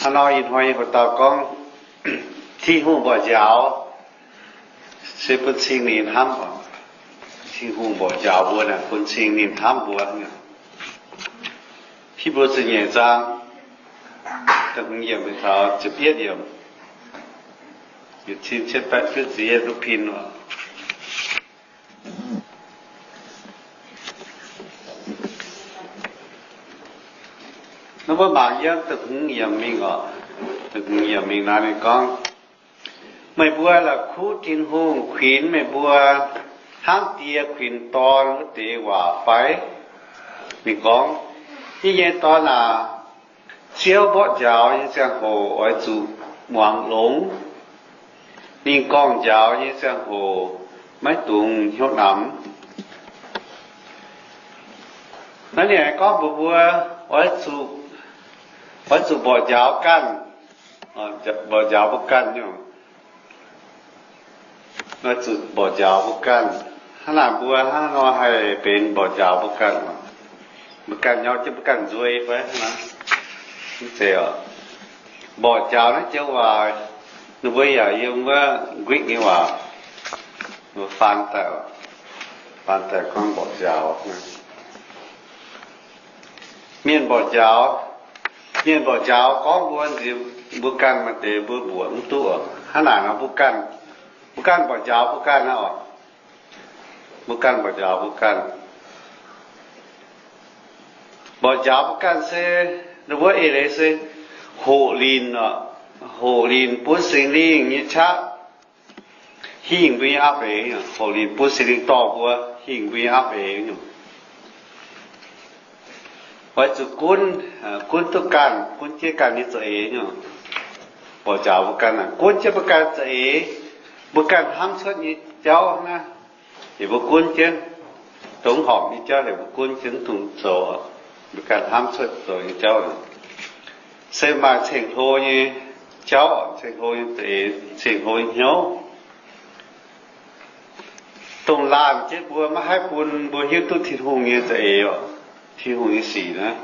Hnangv nor ih hnoi nyei hoc dauh gorngv, Tin-Hungh mborqv njaaux se bun cing ninh hnamv oc. Tin-Hungh mborqv njaaux mbuo naaic bun cing ninh hnamv mbuo. Hipv^lu ziepc nyeic zaang, da'hmz yiemc taux ziepc yietv yiemc, yietc cin cietv baeqv fiv ziepc yietv duqv pin oc. Naaiv mbuo mangc yiem da'hmz yiemc mingh oc. Da'hmz yiemc mingh naaiv ninh gorngv, Meih mbuo la'kuqv Tin-Hungh kuinx meih mbuo hnangv die kuinx dorn wuov deix waac fai? Ninh gorngv, Yie nyei dorn aac, Ziouv mborqv njaaux nyei ziangh hoc oix zuqc muangx longx. Ninh gorngv-njaaux nyei ziangh hoc maiv dungx hnyouv namx. Naaiv ninh gorngv mbuox mbuo, oix zuqc, oix zuqc mborqv njaaux ganh, mborqv njaaux mbuo ganh nyungc. Oix zuqc mborqv njaaux mbuo ganh. Hnangv naaic mbuo hnangv nor haih benx mborqv njaaux mbuo ganh. Mbuo ganh nyauv jienv mbuo ganh nzueiv fai hnangv naaiv. Mv zeiz oc. Mborqv njaaux naaiv joux waac, ninh mbuo yaac yiem wuov Greek nyei waac, mbuo faan daaih, faan daaih gorngv mborqv njaaux. Mienh mborqv njaaux, mienh mborqv njaaux gorngv mbuo nziex mbuo ganh maaih deix mbuo mbuoqc mv duqv oc. Hnangv naaic nor mbuo ganh, mbuo ganh mborqv njaaux mbuo ganh aqv oc. Mbuo ganh mborqv njaaux mbuo ganh. Mborqv njaaux mbuo ganh se, ninh mbuo eix leiz se hoqc linc oc. Hoqc linc bun Singx Lingh nyei qaqv hingh mbuo nyei aapv eix. Hoqc linc bun Singx Lingh dorh mbuo hingh mbuo nyei aapv eix nyungc. Oix zuqc gunv, gunv duqv ganh, gunv jienv ganh nyei za'eix nyungc. Mborqv njaaux mbuo ganh, gunv jienv mbuo ganh za'eix, mbuo ganh hnamv cuotv nyei jauv naaiv, heuc mbuo gunv jienv. Dongh horpc nyei jauv heuc mbuo gunv jienv, dongh zoux, mbuo ganh hnamv cuotv zoux nyei jauv se maaih ceng-hlo nyei jauv, ceng-hlo nyei za'eix, ceng-hlo nyei hnyouv. Dongh laanh jienv mbuo maiv haih bun mbuo hiuv duqv Tin-Hungh nyei za'eix oc. Tin-Hungh nyei sic naaiv,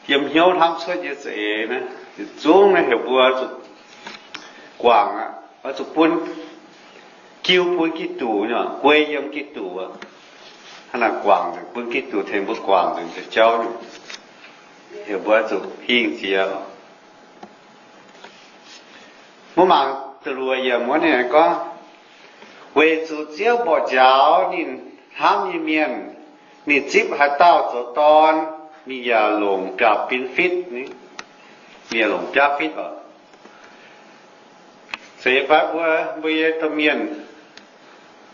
yiem hnyouv hnamv cuotv nyei za'eix naaiv, yietc zungv naaiv heuc mbuo zuqc guangc aqv. Oix zuqc bun, jiu bun Giduc, guei yiem Giduc aqv. Hnangv naaic guangc nzengc, bun Giduc tengx mbuo guangc nzengc deix jauv nyungc, heuc mbuo zuqc hingh jiex. Mbuo mangc da'luoqc yiemc wuov ninh gorngv, Weic zuqc Ziouv mborqv njaaux ninh hnamv nyei mienh, ninh zipv haaix dauh zoux dorn, ninh yaac longc biaav-bin fitv, ninh yaac longc biaav fitv oc. Se fai mbuo, mbuo nyei domh mienh,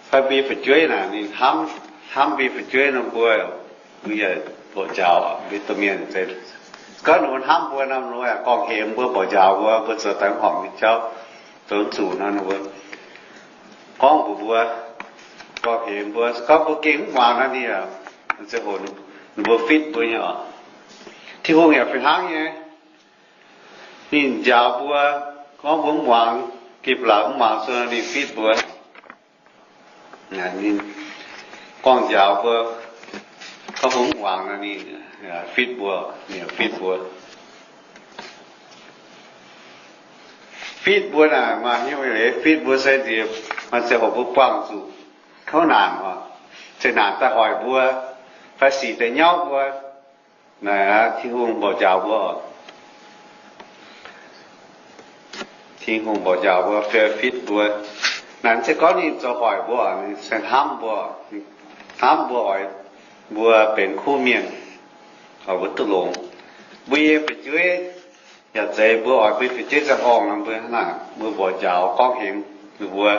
fai mbuo nyei fu'jueiv naaic, ninh hnamv, hnamv mbuo nyei fu'jueiv nor mbuo, mbuo yaac mborqv njaaux mbuo nyei domh mienh. Se gorngv ninh mbuo hnamv mbuo nor, ninh mbuo yaac gorngv-hemx mbuo, mborqv njaaux mbuo, mbuo zoux daaih horpc nyei jauv, zoux zuqc nor ninh mbuo gorngv mbuox mbuo, gorngv-hemx mbuo. Se gorngv mbuo gengh mv muangx nor, ninh, ziangh hoc ninh mbuo fitv mbuo nyei oc. Tin-Hungh yaac fih hnangv nyei. Ninh njaaux mbuo, gorngv mbuo mv muangx, gipv laangz mv muangx cuotv nor ninh fitv mbuo. Ninh gorngv-njaaux mbuo, gorngv mbuo mv muangx nor ninh fitv mbuo, ninh fitv mbuo. Fitv mbuo naaic maaih hnyouv leiz fitv mbuo se nziex, maaih ziangh hoc mbuo buangh zuqc kouv naanc oc, zeqc naanc daaih hoic mbuo, fai sic daaih nyauv mbuo, naaic Tin-Hungh mborqv njaaux mbuo oc. Tin-Hungh mborqv njaaux mbuo, fitv mbuo. Naaic se gorngv ninh zoux hoic mbuo, ninh se hnamv mbuo, hnamv mbuo oix, mbuo benx kuv mienh, oix mbuo duqv longx. Mbuo nyei fu'jueiv yaac zeiz, mbuo oix mbuo fu'jueiv ziangh horngh nor mbuo hnangv naaic, mbuo mborqv njaaux gorngv-hemx ninh mbuo,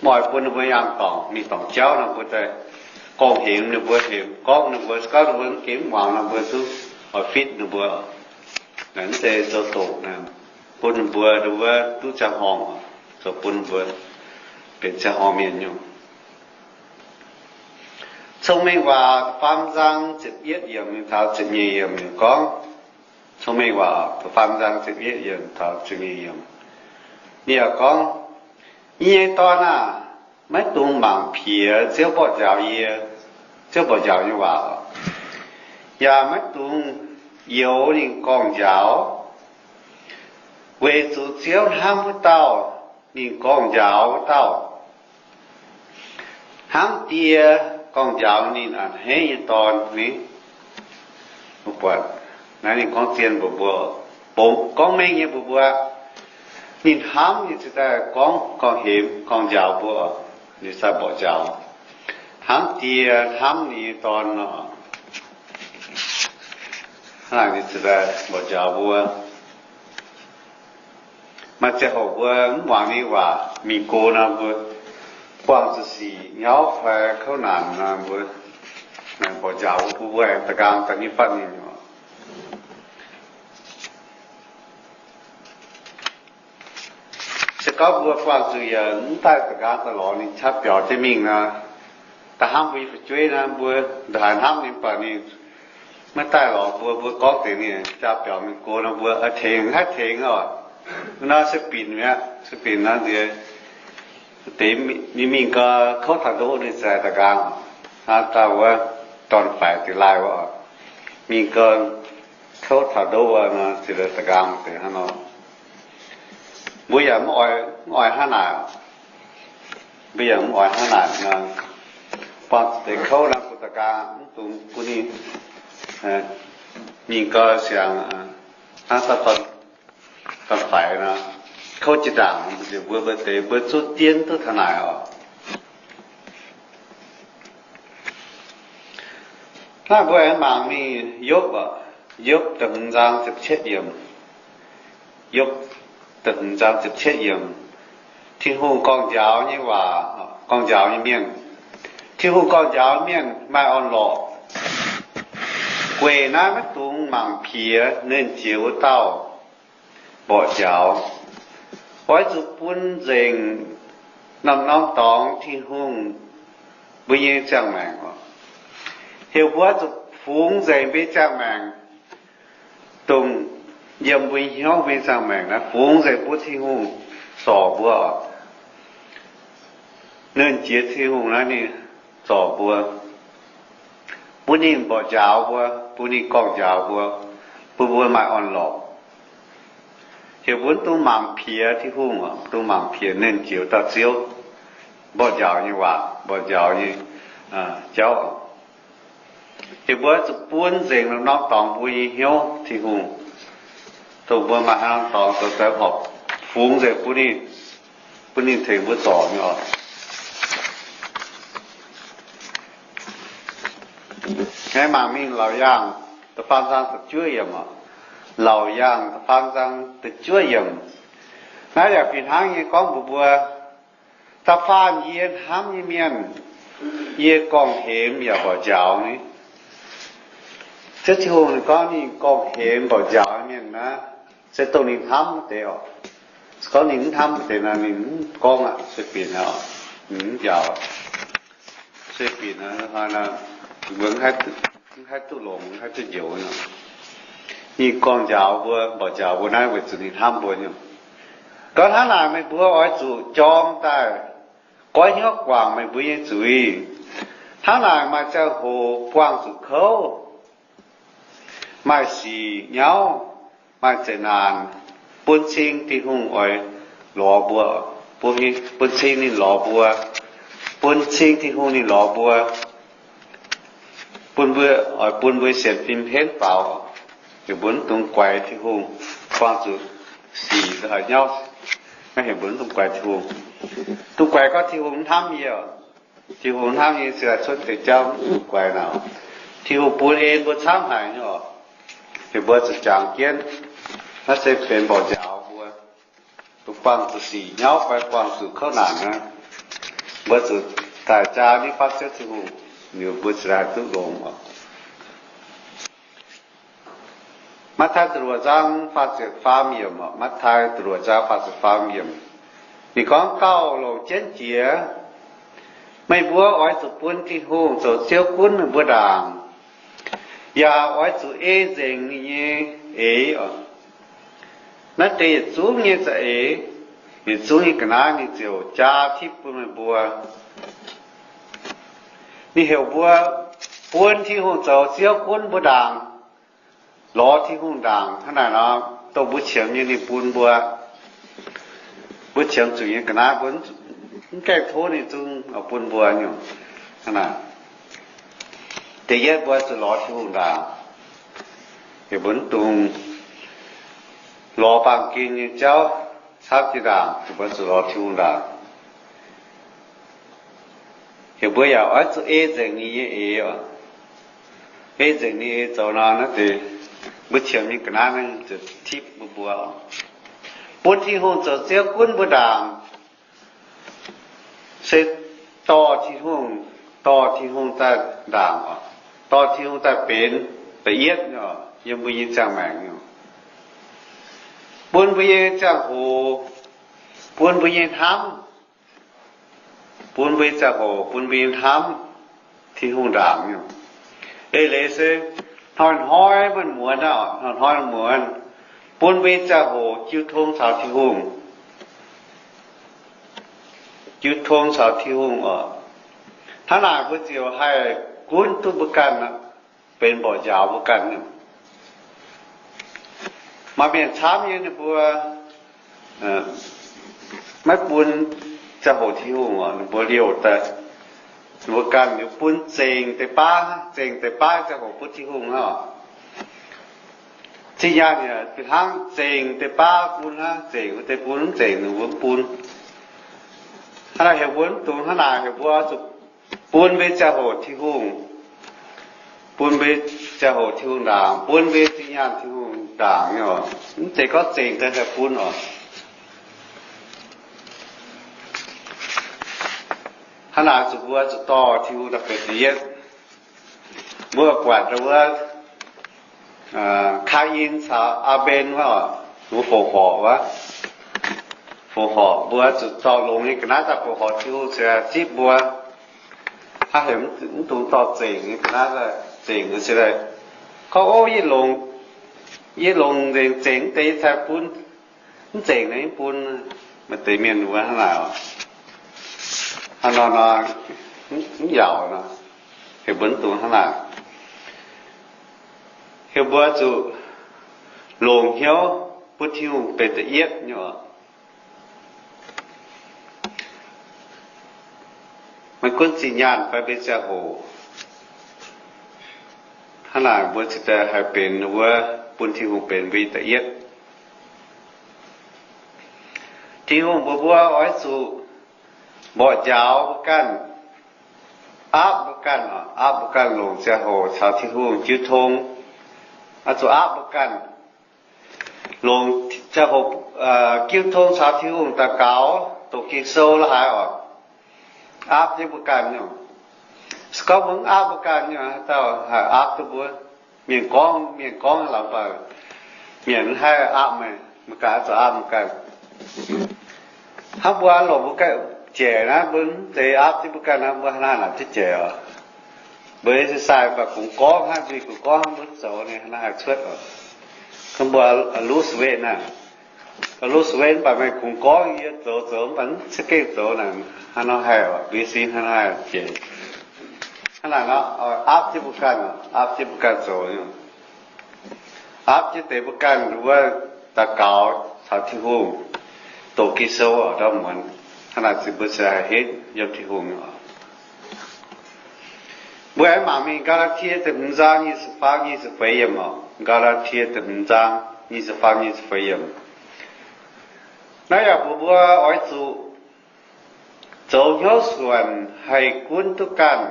mv oix bun ninh mbuo yangh dorngc, mingh dorngc jauv nor mbuo daaih gorngv-hemx ninh mbuo, hemx gorngv ninh mbuo. Se gorngv ninh mbuo mv gengh mv muangx nor mbuo zungv oix fitv ninh mbuo. Naaiv se zoux doqc bun ninh mbuo, ninh mbuo duqv ziangh horngh, zoux bun ninh mbuo benx ziangh horngh mienh nyungc. Cong-Mengh Waac faam zaang ziepc yietv yiemc taux ziepc nyeic yiemc gorngv, Cong-Mengh Waac faam zaang ziepc yietv yiemc taux ziepc nyeic yiemc, ninh yaac gorngv, Yie nyei dorn aah! Maiv dungx mangc piex Ziouv mborqv njaaux yie, Ziouv mborqv njaaux nyei waac, yaac maiv dungx youx ninh gorngv-njaaux. Weic zuqc Ziouv hnamv wuov dauh, ninh gorngv-njaaux wuov dauh, hnamv Die gorngv-njaaux ninh a'hneiv nyei dorn ni. Mbuo buatc naaiv ninh gorngv zien mbuox mbuo, gorngv mengh nyei mbuox mbuo, ninh hnamv ninh ziouc daaih gorngv, gorngv-hemx gorngv-njaaux mbuo, ninh ziouc mborqv njaaux. Hnamv Die hnamv ninh nyei dorn nor, hnangv naaic ninh ziouc daaih mborqv njaaux mbuo. Maaih ziangh hoc mbuo mv muangx ninh waac mingh go nor, mbuo buangh zuqc sic nyauv fai kouv naanc nor, mbuo mborqv njaaux mbuo, mbuo aengx da'nqaang daaih nyei fatv ninh. Se gorngv mbuo buangh zuqc yaac mv daaih da'nqaang daaih lorz ninh qaqv biaux jienv mingh nor, da'hnangv mbuo nyei fu'jueiv nor, mbuo ndongc haaix hnamv ninh mv baac ninh maiv daaih lorz mbuo, mbuo gorngv deix ninh jaa biaux mingh go nor, mbuo tengx haih tengx oc. Nor se binc mi'aqv, se binc nor nziex deix ninh mingh gau kouv taux ndoqv ninh za'gengh da'nqaang. Hnangv dauh wuov dorn-faix deix laai wuov, mingh gau kouv taux ndoqv wuov nor, ziouc da'nqaang deix hnangv nor. Mbuo yaac mv oix, mv oix hnangv naaic. Mbuo yaac mv oix hnangv naaic nor, buangh zuqc deix kouv nor, mbuo da'nqaang mv dungx bun ninh mingh gau siangx hnangv dauh dorn-faix nor, kouv jiex ndaangc. Mbuo, mbuo deix mbuo zuqv dien duqv taux naaic oc. Naaiv mbuo aengx mangc mingh Yopv, Yopv da'hmz zaang ziepc cietv yiemc. Yopv da'hmz zaang ziepc cietv yiemc. Tin-Hungh gorngv-njaaux nyei waac, gorngv-njaaux nyei mienh. Tin-Hungh gorngv-njaaux mienh maaih orn-lorqc. Weic naaiv maiv dungx mangc piex nernh jiex wuov dauh mborqv njaaux. Oix zuqc bun nzengc norm-norm dorngx Tin-Hungh mbuo nyei ziangh maengc oc. Heuc mbuo zuqc fungx nzengc mbuo nyei ziangh maengc, dongh yiem mbuo hnyouv mbuo nyei ziangh maengc naaiv fungx nzengc bun Tin-Hungh zorc mbuo oc. Nernh jiex Tin-Hungh naaiv ninh zorc mbuo, bun ninh mborqv njaaux mbuo, bun ninh gorngv-njaaux mbuo, bun mbuo maaih orn-lorqc. Heuc mbuo mv dungx mangc piex Tin-Hungh, mv dungx mangc piex nernh jiex dauh Ziouv mborqv njaaux nyei waac, mborqv njaaux nyei jauv. Heuc mbuo zuqc bun nzengc norm-norm dorngx mbuo nyei hnyouv Tin-Hungh, dongh mbuo maaih haaix norm dorngx zoux daaih horpc fungx nzengc bun ninh, bun ninh tengx mbuo zorc nyei oc. Aengx mangc mingh Laauc Yaangh da'faam zaang da'juov yiemc oc. Laauc Yaangh da'faam zaang da'juov yiemc. Naaiv yaac fih hnangv nyei gorngv mbuox mbuo, da'faanh yie hnamv nyei mienh, yie gorngv-hemx yaac mborqv njaaux ni. Ziouv Tin-Hungh ninh gorngv ninh gorngv-hemx mborqv njaaux nyei mienh naaiv, se dongh ninh hnamv wuov deix oc. Se gorngv ninh mv hnamv wuov deix nor, ninh mv gorngv aqv, se binc aqv, ninh mv njaaux. Se binc aqv, mbuo mv haih duqv longx, mv haih duqv njoux nor. Ninh gorngv njaaux mbuo, mborqv njaaux mbuo naaiv weic zuqc ninh hnamv mbuo nyei. Gorngv hnangv naaic meih mbuo oix zuqc jorm daaih goiv hnyouv guangc meih mbuo nyei zuiz. Hnangv naaic maaih ziangh hoc buangh zuqc kouv, maaih sic nyauv, maaih zeqc naanc, bun cing Tin-Hungh oix lorz mbuo, bun cing ninh lorz mbuo, bun cing Tin-Hungh ninh lorz mbuo, bun mbuo, oix bun mbuo sienx fim henv faaux. Heuc mbuo mv dungx guaix Tin-Hungh, buangh zuqc sic haaix nyauv, naaiv heuc mbuo mv dungx guaix Tin-Hungh. Dungx guaix gorngv Tin-Hungh mv hnamv yie. Tin-Hungh hnamv yie se cuotv deix jauv, mv dungx guaix naaic. Tin-Hungh bun en mbuo camv haic nyei oc. Heuc mbuo zuqc jangx jienv, naaiv se benx mborqv njaaux mbuo. Mbuo buangh zuqc sic nyauv fai buangh zuqc kouv naanc naaiv, mbuo zuqc daaih jaa niv fatv Ziouv Tin-Hungh, liuz mbuo ziouc haih duqv longx oc. Matv^taai da'luoqc zaang faah ziepc faam yiemc oc. Matv^taai da'luoqc zaang faah ziepc faam yiemc. Ninh gorngv, gauh longc jienv jiex, meih mbuo oix zuqc bun Tin-Hungh zoux Ziouv gunv meih mbuo ndaangc, yaac oix zuqc ei nzengc ninh nyei eix oc. Naaiv deix yietc zungv nyei za'eix, yietc zungv nyei ga'naaiv ninh ziouc jaa tipv bun meih mbuo. Ninh heuc mbuo bun Tin-Hungh zoux Ziouv gunv mbuo ndaangc. lorz Tin-Hungh ndaangc hnangv naaic nor, dongh mbuo qiemx nyei ninh bun mbuo. Mbuo qiemx zuqc nyei ga'naaiv mbuo mv gaengh tov ninh zungv bun mbuo nyungc. Hnangv naaic, da'yietv mbuo zuqc lorz Tin-Hungh ndaangc. Yie mbuo mv dungx lorz baamh gen nyei jauv camv jiex ndaangc, yie mbuo zuqc lorz Tin-Hungh ndaangc. Yie mbuo yaac oix zuqc ei nzengc ninh nyei eix oc. Ei nzengc ninh eix zoux nor, naaiv deix mbuo qiemx nyei ga'naaiv naaiv ziouc tipv mbuo mbuo oc. Bun Tin-Hungh zoux Ziouv gunv mbuo ndaangc. Se dorh Tin-Hungh, dorh Tin-Hungh daaih ndaangc oc. Dorh Tin-Hungh daaih benx da'yietv oc, yiem mbuo nyei ziangh maengc oc. Bun mbuo nyei ziangh hoc, bun mbuo nyei hnamv, bun mbuo nyei ziangh hoc, bun mbuo nyei hnamv Tin-Hungh ndaangc nyungc. Eix leiz se hnoi-hnoi maiv muonz aqv, hnoi-hnoi muonz, bun mbuo nyei ziangh hoc jiu tong caux Tin-Hungh. Jiu tong caux Tin-Hungh oc. Hnangv naaic mbuo ziouc haih gunv duqv mbuo ganh, benx mborqv njaaux mbuo ganh nyungc. Maaih mienh camv nyei ninh mbuo maiv bun ziangh hoc Tin-Hungh oc, ninh mbuo liouh daaih, ninh mbuo ganh liuz bun zengc deix baav, zengc deix baav ziangh hoc bun Tin-Hungh hnangv oc. Zinh nyaanh yaac fih hnangv, zengc deix baav bun hnangv, zengc wuov deix bun, mv zengc ninh mbuo mv bun. Hnangv naaic heuc mbuo mv dungx hnangv naaic, heuc mbuo zuqc bun mbuo nyei ziangh hoc Tin-Hungh, bun mbuo nyei ziangh hoc Tin-Hungh ndaangc, bun mbuo nyei zinh nyaanh Tin-Hungh ndaangc nyei oc. Mv zeiz gorngv zengc daaih haih bun oc. Hnangv naaic zuqc mbuo zuqc dorh Tin-Hungh daaih benx da'yietv. Mbuo buatc wuov Kaain caux Aa^mben wuov, mbuo fongc horc wuov, fongc horc, mbuo zuqc dorh longx nyei ga'naaiv daaih fongc horc Tin-Hungh se zipv mbuo. Hnangv heuc mv dungx dorh zengc nyei ga'naaiv, zengc se gorngv, ov, yie longx, yie longx nzengc, zengc mv deix yie cingx bun, mv zengc naaic mv bun. Maaih deix mienh wuov hnangv naaic oc. Hnangv nor nor, mv yaauc nor, heuc mbuo mv dungx hnangv naaic. Heuc mbuo zuqc longc hnyouv bun Tin-Hungh benx da'yietv nyei oc. Maiv gunv zinh nyaanh fai mbuo nyei ziangh hoc, hnangv naaic mbuo cingx daaih haih benx wuov bun Tin-Hungh benx mbuo nyei da'yietv. Tin-Hungh mbuox mbuo oix zuqc mborqv njaaux mbuo ganh, aapv mbuo ganh, aapv mbuo ganh longc ziangh hoc caux Tin-Hungh jiu tong. Oix zuqc aapv mbuo ganh longc ziangh hoc jiu tong caux Tin-Hungh daux gaux, doqc Ging-Sou la'haaix oc. Aapv jienv mbuo ganh nyungc. Se gorngv mbuo mv aapv mbuo ganh nyungc, haaix dauh haih aapv duqv mbuo? Mienh gorngv, mienh gorngv la'baih, mienh mv haih aapv meih, mbuo ganh oix zuqc aapv mbuo ganh. Hnangv mbuo longc mbuo ganh jaic naaiv, mbuo mv zeiz aapv jienv mbuo ganh naaiv, mbuo hnangv haaix nor ziouc jaic oc? Mbuo exercise mv baac kungx gorngv hnangv, nzuih kungx gorngv hnangv, mbuo zoux ninh hnangv haaix cuotv oc? Gorngv mbuo lose weight naaic, lose weight mv baac meih kungx gorngv yie zoux zoux mv baac mv za'gengh zoux naaic, hnangv nor haih oc? Mbuo sin hnangv haaix jaic? Hnangv naaic nor, aapv jienv mbuo ganh, aapv jienv mbuo ganh zoux, aapv jienv deix mbuo ganh wuov daux gaux caux Tin-Hungh, doqc Ging-Sou oc, ndau muonz. Hnangv naaic ziouc mbuo cingx haih henv yiem Tin-Hungh oc. Mbuo aengx mangc mingh Gaa^laa^tie da'hmz zaang nyic ziepc faam, nyic ziepc feix yiemc oc. Gaa^laa^tie da'hmz zaang nyic ziepc faam, nyic ziepc feix yiemc. Naaiv yaac mbuox mbuo oix zuqc zoux hnyouv suonc haih gunv duqv ganh.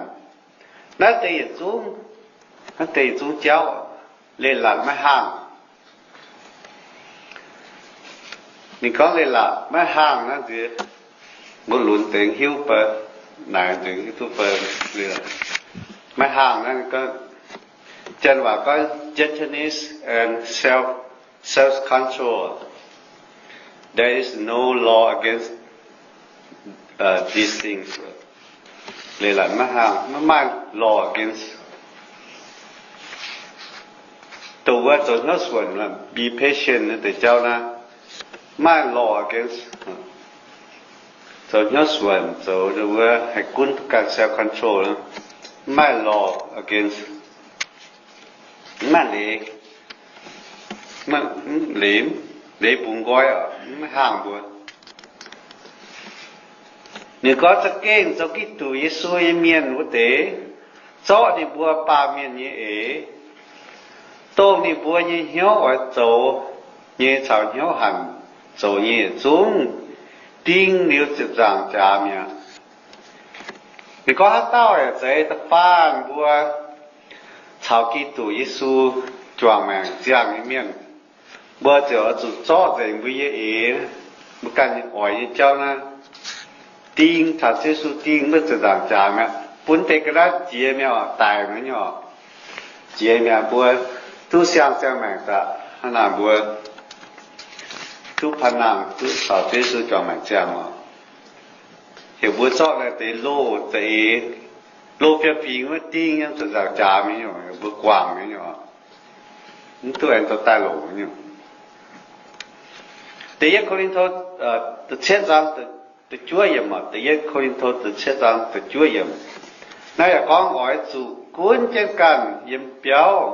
Naaiv deix yietc zungv, naaiv deix yietc zungv jauv leiz-latc maiv haangh. Ninh gorngv leiz-latc maiv haangh naaiv nziex, mbuo lunx deix hiuv bun, naaic nziex hiuv duqv bun, maiv haangh naaiv gorngv, Janx waac gorngv gentleness and self, self-control. There is no law against, uh, these things. Leiz-latc maiv haangh, maiv maaih law against. Dongh wuov zoux hnyouv suonc, be patient naaiv deix jauv naaiv, maaih law against. Zoux hnyouv suonc, zoux wuov haih gunv duqv ganh, self-control, maaih law against. Mv maaih leiz. leiz, leiz bungx nqoi, maiv haangh mbuo. Ninh gorngv za'gengh zoux Giduc Yesu nyei mienh wuov deix, zorqv ninh mbuo baamh mienh nyei eix, dongh ninh mbuo nyei hnyouv oix zoux nyei caux hnyouv hanc zoux nyei yietc zungv ding liuz ziepc nzaangc jaax mi'aqv. Ninh gorngv haaix dauh yaac zeiz da'faanh mbuo caux Giduc Yesu juangc maengc ziangh nyei mienh, mbuo ziouc oix zuqc zorqv nzengc mbuo nyei eix, mbuo ganh nyei oix nyei jauv naaiv, ding caux Yesu ding mbuo ziepc nzaangc jaax mi'aqv. Bun deix ga'naaiv jiex mi'aqv, daic mi'aqv, jiex mi'aqv, mbuo duqv siang ziangh maengc daaih, hnangv naaic mbuo duqv paan nangh, duqv caux Yesu juangc maengc ziangh oc. Heuc mbuo zorqv naaiv deix loz za'eix, loz fiem-fingx wuov ding yiem ziepc nzaangc jaax mi'aqv, heuc mbuo guangc mi'aqv, mv duqv aengx zoux daaih longc nyungc. Da'yietv Ko^lin^to da'cietv zaang da'juov yiemc, da'yietv Ko^lin^to da'cietv zaang da'juov yiemc. Naaiv yaac gorngv oix zuqc gunv jienv ganh yiem biauv,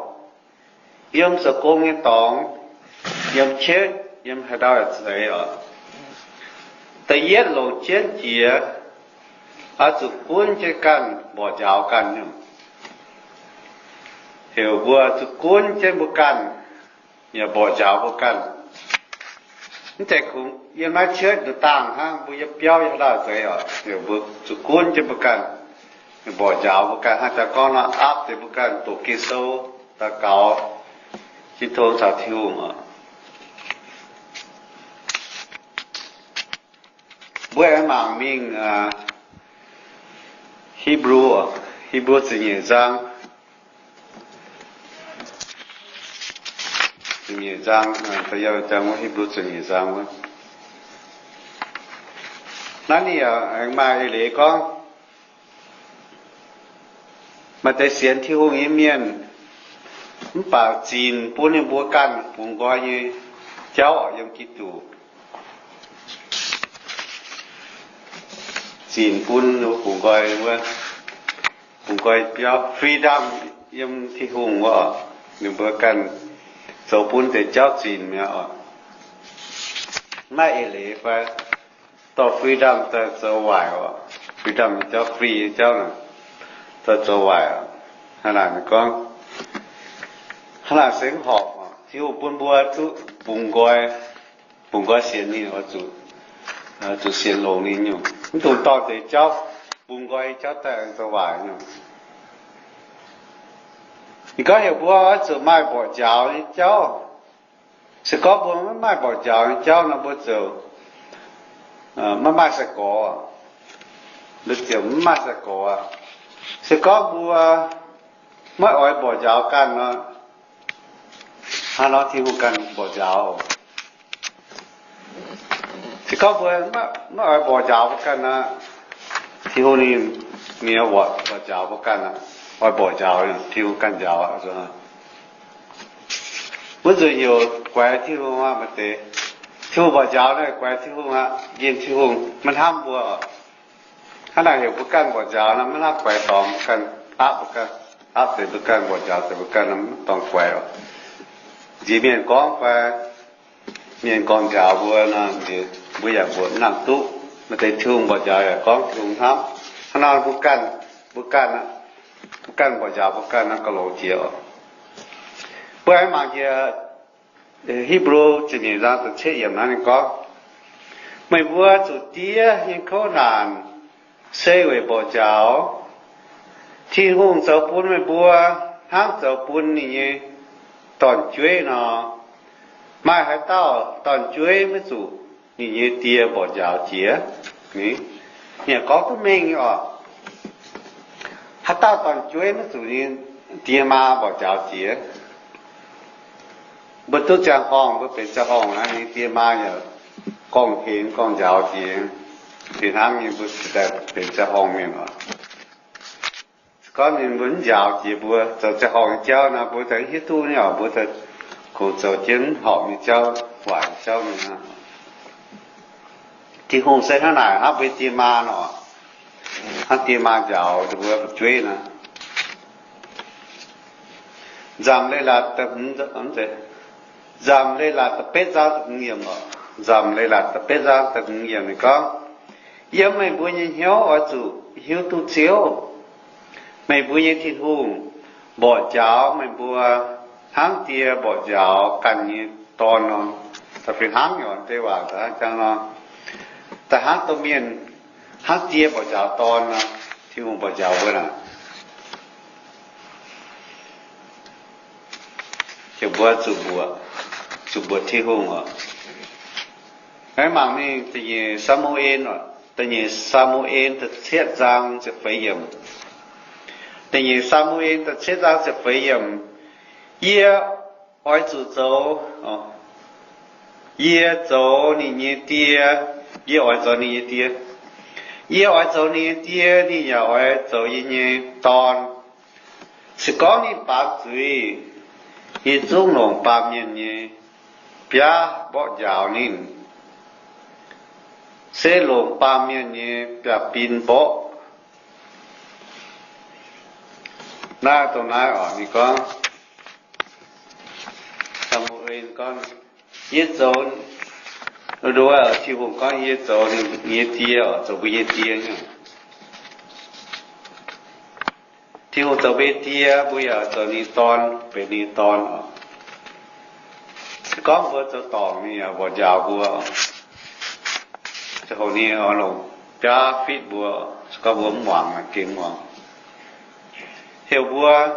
yiem zoux gong nyei dorngx, yiem qetv, yiem haaix ndau yaac zeiz oc. Da'yietv longc jienv jiex, oix zuqc gunv jienv ganh mborqv njaaux ganh nyungc. Heuc mbuo zuqc gunv jienv mbuo ganh, yaac mborqv njaaux mbuo ganh. Mv zeiz kungx yiem naaiv qetv nduqc dangh hnangv, mbuo yiem biauv yiem haaix ndau zeiz oc, heuc mbuo zuqc gunv jienv mbuo ganh, mborqv njaaux mbuo ganh. Hnangv jaax gorngv nor, aapv deix mbuo ganh doqc Ging-Sou, daux gaux, jiex tong caux Tin-Hungh oc. Mbuo aengx mangc mingh Hipv^lu, Hipv^lu ziepc nyeic zaang, ziepc nyeic zaang, Hipv^lu ziepc nyeic zaang wuov. Naaiv ninh yaac aengx maaih eix leiz gorngv, maaih deix sienx Tin-Hungh nyei mienh, mv baac zinc bun ninh mbuo ganh bungx nqoi nyei jauv yiem Giduc. Zinc bun ninh mbuo bungx nqoi wuov, bungx nqoi biauv freedom yiem Tin-Hungh wuov, ninh mbuo ganh zoux bun deix jauv zinc mi'aqv oc. Maaih eix leiz fai dorh freedom daaih zoux waaic oc. Freedom nyei jauv, free nyei jauv naaic, daaih zoux waaic oc. Hnangv naaic ninh gorngv, hnangv naaic se mv horpc oc. Tin-Hungh bun mbuo duqv bungx nqoi, bungx nqoi sienx ninh oix zuqc, zuqc sienx longx ninh nyungc. Mv dungx dorh deix jauv, bungx nqoi nyei jauv daaih zoux waaic nyungc. Ninh gorngv heuc mbuo oix zuqc maaih mborqv njaaux nyei jauv. Se gorngv mbuo maiv maaih mborqv njaaux nyei jauv nor, mbuo ziouc maiv maaih sai-gorx. Mbuo ziouc maiv maaih sai-gorx aqv. Se gorngv mbuo maiv oix mborqv njaaux ganh nor, hnangv nor Tin-Hungh ganh mborqv njaaux. Se gorngv mbuo maiv oix mborqv njaaux mbuo ganh nor, Tin-Hungh ninh mienh mborqv njaaux mbuo ganh aqv. Oix mborqv njaaux, Tin-Hungh ganh njaaux aqv. Wuov nzunc heuc guaix Tin-Hungh aqv, maaih deix Tin-Hungh mborqv njaaux naaic guaix Tin-Hungh aqv, njien Tin-Hungh maiv hnamv mbuo. Hnangv naaic heuc mbuo ganh mborqv njaaux nor, maiv hnamv guaix dorngx mbuo ganh, aapv mbuo ganh, aapv deix mbuo ganh mborqv njaaux deix mbuo ganh nor, maiv dorngx guaix oc. Nziex mienh gorngv fai mienh gorngv njaaux mbuo nor, nziex mbuo yaac mbuoqc maiv nangc duqv. Maaih deix Tin-Hungh mborqv njaaux yaac gorngv Tin-Hungh hnamv. Hnangv nor mbuo ganh, mbuo ganh, mbuo ganh mborqv njaaux mbuo ganh nor, gauh longx jiex oc. Mbuo aengx mangc jiex Hipv^lu ziepc nyeic zaang da'cietv yiemc naaiv ninh gorngv, meih mbuo zuqc diev nyei kouv naanc se weic mborqv njaaux. Tin-Hungh zoux bun meih mbuo hnangv zoux bun ninh nyei dorn-jueiv nor. Maaih haaix dauh dorn-jueiv maiv zuqc ninh nyei die mborqv njaaux jiex? Ninh gorngv duqv mengh nyei oc. Haaix dauh dorn-jueiv maiv zuqc ninh die maa mborqv njaaux jiex? Mbuo duqv ziangh horngh, mbuo benx ziangh horngh naaiv, ninh die maa yaac gorngv-hemx gorngv-njaaux jiex. Fih hnangv nyei mbuo cingx daaih benx ziangh horngh mienh oc. Gorngv ninh mbuo mv njaaux jiex mbuo zoux ziangh horngh nyei jauv nor, mbuo daaih hiuv duqv nyei oc. Mbuo daaih kungx zoux jienv mv horpc nyei jauv, waaic nyei jauv mingh aqv. Tin-Hungh se hnangv naaic, hnangv mbuo die maa nor, hnangv die maa njaaux mbuo fu'jueiv nor. Nzamc Leiz-Latc da'hmz, Nzamc Leiz-Latc da'betv zaang da'hmz yiemc oc. Nzamc Leiz-Latc da'betv zaang da'hmz yiemc ninh gorngv, yiem meih mbuo nyei hnyouv oix zuqc hiuv duqv Ziouv, meih mbuo nyei Tin-Hungh, mborqv njaaux meih mbuo hnangv die mborqv njaaux ganh nyei dorn nor. Da'fih hnangv nyei deix waac da'jang nor, da'hnangv domh mienh, hnangv die mborqv njaaux dorn nor, Tin-Hungh mborqv njaaux mbuo naaic. Heuc mbuo zuqc mbuoqc, zuqc mbuoqc Tin-Hungh oc. Maiv mangc mingh da'nyeic Saa^mu^en oc, da'nyeic Saa^mu^en da'cietv zaang ziepc feix yiemc. Da'nyeic Saa^mu^en da'cietv zaang ziepc feix yiemc. Yie oix zuqc zoux, yie zoux ninh nyei die, yie oix zoux ninh nyei die. Yie oix zoux ninh nyei die, ninh yaac oix zoux yie nyei dorn. Se gorngv ninh baamz zuiz, yie zungv longc baamh mienh nyei biaav mborqv njaaux ninh, se longc baamh mienh nyei biaav-bin mborqv. Naaiv dongh naaiv oc, ninh gorngv, Saa^mu^en gorngv, yie zoux, nduov, Tin-Hungh gorngv, yie zoux ninh nyei die oc, zoux mbuo nyei die nyei. Tin-Hungh zoux mbuo nyei die, mbuo yaac zoux ninh nyei dorn, benx ninh nyei dorn oc. Se gorngv mbuo zoux dorngc, ninh yaac mborqv njaaux mbuo. Ziangh hoc ninh oix longc biaav fitv mbuo, se gorngv mbuo mv muangx, gengh mv muangx. Heuc mbuo oix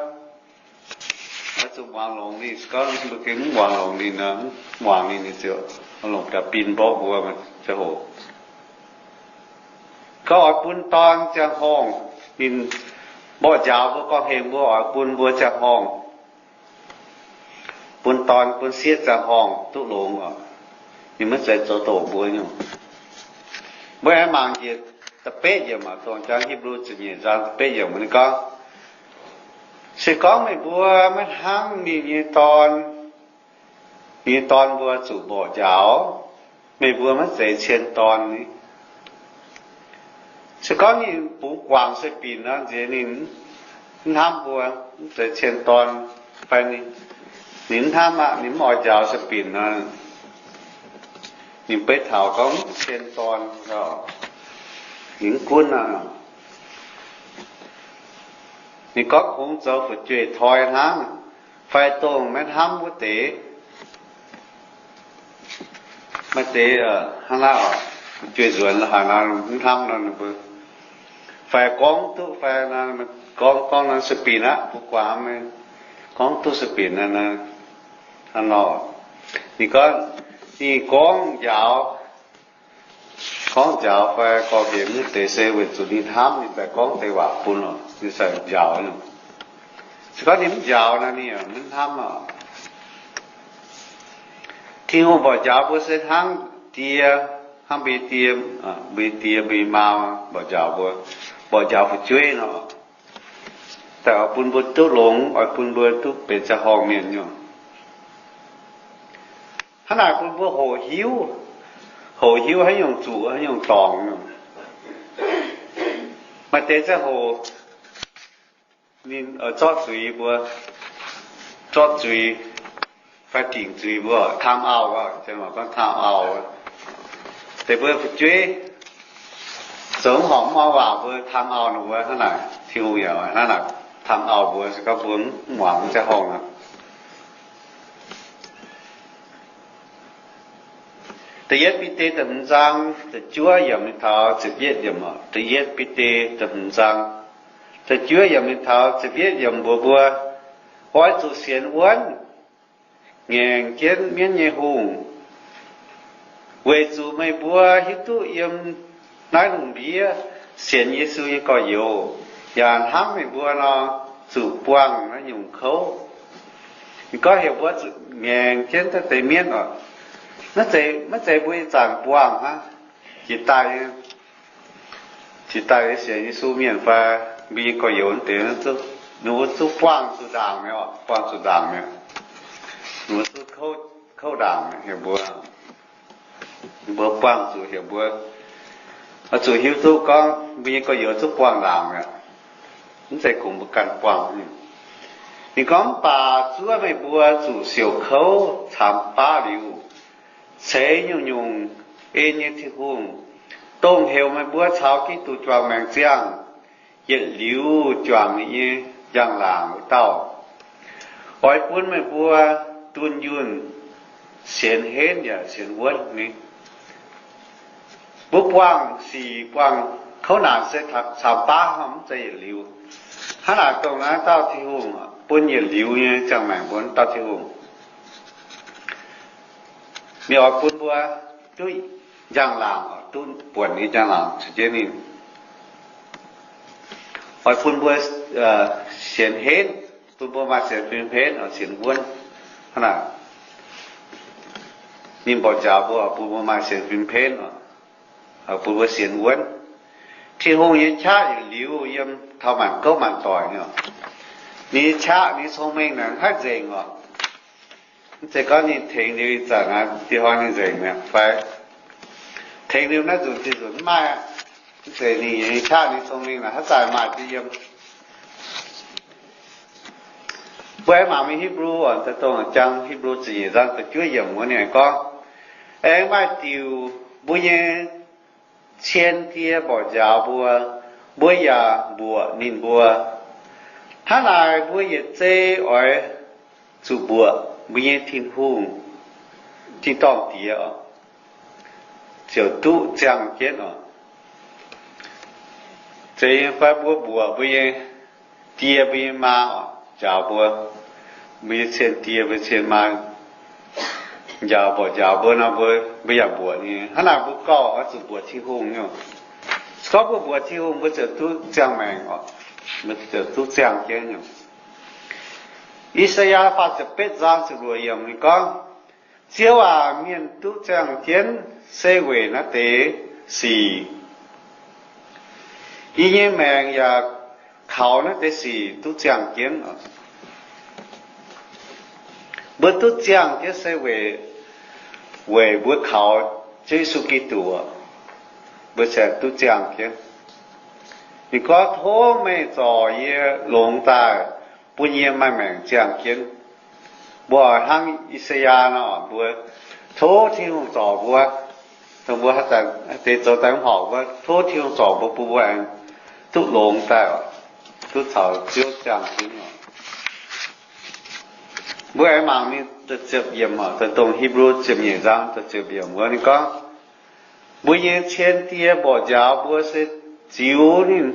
zuqc muangx longx ninh, se gorngv mbuo gengh mv muangx longx ninh, mv muangx ninh, ninh ziouc longc biaav-bin mborqv mbuo. Ziangh hoc gorngv oix bun dorn ziangh horngh, ninh mborqv njaaux mbuo, gorngv heuc mbuo oix bun mbuo ziangh horngh, bun dorn bun sieqv ziangh horngh duqv longx oc. Ninh maiv zeiz zoux doqc mbuo nyungc. Mbuo aengx mangc njiec da'betv yiemc, dongh jang Hipv^lu ziepc nyeic zaang da'betv yiemc, ninh gorngv, se gorngv meih mbuo maiv hnamv ninh nyei dorn, ninh nyei dorn mbuo zuqc mborqv njaaux, meih mbuo maiv zeiz cien dorn ni. Se gorngv ninh bungx guangc sai-binc nor, nziex ninh mv hnamv mbuo, mv zeiz cien dorn, fai ninh mv hnamv aqv, ninh mv oix njaaux sai-binc nor, ninh beiv taux gorngv mv cien dorn, ninh mv gunv aqv. Ninh gorngv kungx zoux fu'jueiv toi hnangv, fai dongh maiv hnamv wuov deix. Maaih deix hnangv naaiv oc, fu'jueiv nzuonx haaix nor mv hnamv nor, fai gorngv duqv fai gorngv, gorngv nor sai-binc aqv, bungx guangc, gorngv duqv sai-binc aqv. Hnangv nor, ninh gorngv, ninh gorngv njaaux, gorngv njaaux fai gorngv hemx wuov deix se weic zuqc ninh hnamv, ninh daaih gorngv deix waac bun oc, ninh sai njaaux nyungc. Se gorngv ninh mv njaaux nor, ninh yaac mv hnamv oc. Tin-Hungh mborqv njaaux mbuo se hnangv die, hnangv mbuo nyei die, mbuo nyei die, mbuo nyei maa mborqv njaaux mbuo, mborqv njaaux fu'jueiv nor, daaih oix bun mbuo duqv longx, oix bun mbuo duqv benx ziangh horngh mienh nyungc. Hnangv naaic bun mbuo hoqc hiuv, hoqc hiuv haaix nyungc zuqc haaix nyungc dorngc nyungc. Maaih deix ziangh hoc ninh zorqv zuiz mbuo, zorqv zuiz fai dingc zuiz mbuo, time out, gorngv time out. Deix mbuo fu'jueiv zoux mv horpc mv oix waac mbuo time out ninh mbuo hnangv naaic, Tin-Hungh yaac hnangv naaic time out mbuo, se gorngv mbuo mv muangx ziangh horngh aqv. Da'yietv Bide da'hmz zaang da'juov yiemc mingh taux ziepc yietv yiemc oc. Da'yietv Bide da'hmz zaang da'juov yiemc mingh taux ziepc yietv yiemc mbuox mbuo, oix zuqc sienx wuonv, ngaengc jienv mienv nyei hungh, weic zuqc meih mbuo hiuv duqv yiem naaiv lungh ndiev sienx Yesu nyei gorx-youz yaac hnamv meih mbuo nor, zuqc buangh naaiv nyungc kouv. Ninh gorngv heuc mbuo zuqc ngaengc jienv daaih deix mienv oc. Maiv zeiz, maiv zeiz mbuo ih zanc buangh hnangv. Jiex daaih, jiex daaih sienx Yesu mienh fai mbuo nyei gorx-youz deix, ninh mbuo zuqc buangh zuqc ndaangc mi'aqv oc, buangh zuqc ndaangc mi'aqv. Ninh mbuo zuqc kouv ndaangc mi'aqv, heuc mbuo, mbuo buangh zuqc, heuc mbuo oix zuqc hiuv duqv gorngv mbuo nyei gorx-youz zuqc buangh ndaangc mi'aqv. Mv zeiz kungx mbuo ganh buangh nyungc. Ninh gorngv, Mv baac zuov meih mbuo zuqc siouc kouv camx baav liuz, ceix nyungc-nyungc en nyei Tin-Hungh, dongh heuc meih mbuo caux Giduc juangc maengc ziangh, yietc liuz juangc ninh nyei njang-laangc wuov dauh, oix bun meih mbuo dunh yunh, sienx henv yaac sienx wuonv ni. Mbuo buangh sic buangh kouv naanc se camx baav hnangv, mv zeiz yietc liuz. Hnangv naaic dongh naaiv dauh Tin-Hungh bun yietc liuz nyei ziangh maengc mbuo dauh Tin-Hungh. Ninh oix bun mbuo duqv njang-laangc, duqv buonc nyei njang-laangc caux jienv ninh. Oix bun mbuo sienx henv, bun mbuo maaih sienx fim henv, sienx wuonv. Hnangv naaic, ninh mborqv njaaux mbuo, bun mbuo maaih sienx fim henv, bun mbuo sienx wuonv. Tin-Hungh nyei qaqv yietc liuz yiem taux maanc gouv maanc doic nyei. Ninh nyei qaqv, ninh nyei cong-mengh naaic mv haih nzengc oc. Mv zeiz gorngv ninh tengx liuz ih zanc naaiv dieh hnoi ninh nzengc mi'aqv fai tengx liuz naaiv nzunc dieh nzunc mv maaih aqv. Mv zeiz, ninh nyei qaqv, ninh cong-mengh naaic haaix zanc maaih duqv yiem. Mbuo aengx mangc mingh Hipv^lu, dongh jang Hipv^lu ziepc nyeic zaang da'juov yiemc wuov, ninh gorngv, Aengx maaih diuc mbuo nyei cien die mborqv njaaux mbuo, mbuo yaac mbuoqc ninh mbuo. Hnangv naaic mbuo yietc zei oix zuqc mbuoqc mbuo nyei Tin-Hungh, tin-dorngh Diex, ziouc duqv ziangh jienv oc. Zeiz nyei fai mbuo mbuoqc mbuo nyei die, mbuo nyei maa oc, njaaux mbuo, mbuo nyei cien die, mbuo cien maa, njaaux mborqv njaaux mbuo nor, mbuo, mbuo yaac mbuoqc nyei. Hnangv naaic mbuo gorngv oix zuqc mbuoqc Tin-Hungh nyei. Se gorngv mbuo mbuoqc Tin-Hungh, mbuo ziouc duqv ziangh maengc oc, mbuo ziouc duqv ziangh jienv nyei. I^saa^yaa faah ziepc betv zaang ziepc luoqc yiemc ninh gorngv, Ziouv aac, mienh duqv ziangh jienv se weic naaiv deix sic. Yie nyei maengc yaac kaux naaiv deix sic duqv ziangh jienv. Mbuo duqv ziangh jienv se weic, weic mbuo kaux Ziouv Yesu Giduc, mbuo ziouc duqv ziangh jienv. Ninh gorngv, Tov meih zorc yie longx daaih, bun yie maaih maengc ziangh jienv. Mbuo oix hnangv I^saa^yaa nor, mbuo tov Tin-Hungh zorc mbuo. Dongh mbuo haaix deix zoux daaih mv horpc, mbuo tov Tin-Hungh zorc mbuo, bun mbuo aengx duqv longx daaih, duqv caux Ziouv ziangh jienv oc. Mbuo aengx mangc mingh da'ziepc yiemc oc, dongh Hipv^lu ziepc nyeic zaang da'ziepc yiemc wuov ninh gorngv, Mbuo nyei cien die mborqv njaaux mbuo se ziux ninh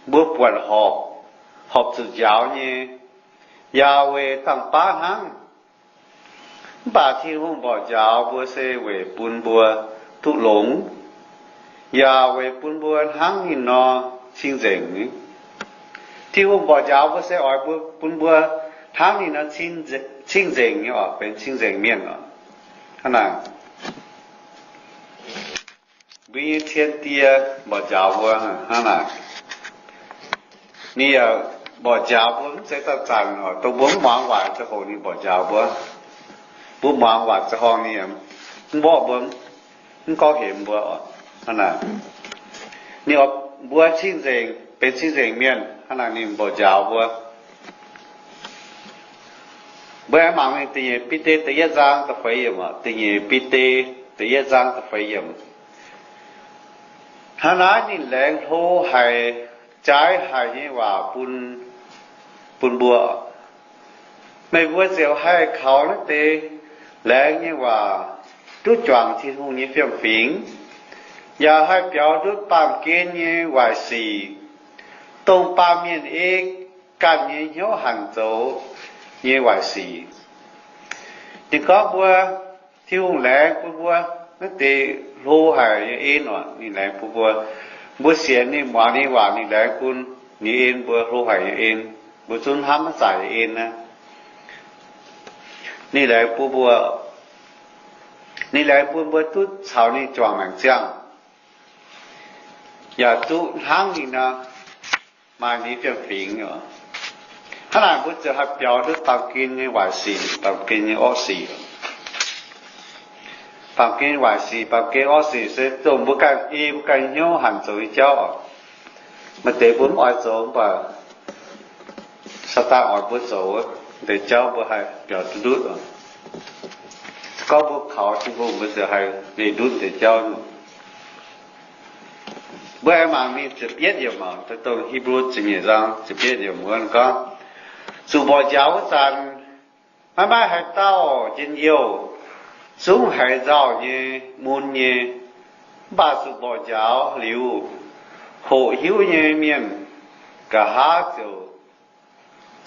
mbuo buatc horpc, horpc zuqc njaaux nyei, Yaa^wen dangh baav hnangv. Mv baac Tin-Hungh mborqv njaaux mbuo se weic bun mbuo duqv longx, yaac weic bun mbuo hnangv ninh nor cing-nzengc. Tin-Hungh mborqv njaaux mbuo se oix mbuo, bun mbuo hnangv ninh nor cing-nzengc nyei oc, benx cing-nzengc mienh oc. Hnangv naaic, mbuo nyei cien die mborqv njaaux mbuo hnangv naaic. Ninh yaac mborqv njaaux mbuo mv zeiz zanc-zanc oc, dongh mbuo mv muangx waaic ziangh hoc ninh mborqv njaaux mbuo. Mbuo muangx waaic ziangh hoc ninh mv mborqv mbuo, mv gorngv hemx mbuo oc. Hnangv naaic, ninh oix mbuo cing-nzengc, benx cing-nzengc mienh. Hnangv naaic ninh mborqv njaaux mbuo. Mbuo aengx mangc mingh da'nyeic Bide da'yietv zaang da'feix yiemc oc. Da'nyeic Bide da'yietv zaang da'feix yiemc. Hnangv naaiv ninh laengz hlo haic, jaaix haic nyei waac bun, bun mbuo. Meih mbuo ziouc haih kaux naaiv deix laengz nyei waac duqv juangc Tin-Hungh nyei fiem-fingx, yaac haih biaux ndutv baamh gen nyei waaic sic, dongh baamh mienh ei ganh nyei hnyouv hanc zoux nyei waaic sic. Ninh gorngv mbuo, Tin-Hungh laengz bun mbuo naaiv deix hlo haic nyei en oc. Ninh laengz bun mbuo, mbuo sienx ninh, muangx ninh waac, ninh laengz bun ninh en mbuo hlo haic nyei en. Mbuo zungv hnamv maiv zaaic nyei en naaiv. Ninh laengz bun mbuo, ninh laengz bun mbuo duqv caux ninh juangc maengc ziangh, yaac duqv hnangv ninh nor maaih ninh fiem-fingx oc. Hnangv naaic mbuo ziouc haih biaux ndutv baamh gen nyei waaic sic, baamh gen nyei orqv sic. Baamh gen waaic sic, baamh gen orqv sic se dongh mbuo ganh ei mbuo ganh hnyouv hanc zoux nyei jauv oc. Maaih deix mbuo mv oix zoux mv baac Saadaan oix mbuo zoux. Deix jauv mbuo haih biaux duqv ndutv oc. Se gorngv mbuo kaux Tin-Hungh, mbuo ziouc haih leih ndutv deix jauv nyei. Mbuo aengx mangc mingh ziepc yietv yiemc oc, dongh Hipv^lu ziepc nyeic zaang ziepc yietv yiemc wuov gorngv, zuqc mborqv njaaux wuov zanc, maiv maaih haaix dauh njien-youh, zungv haiz nzauh nyei, mun nyei. Mv baac zuqc mborqv njaaux liuz, hoqc hiuv nyei mienh nqa'haav ziouc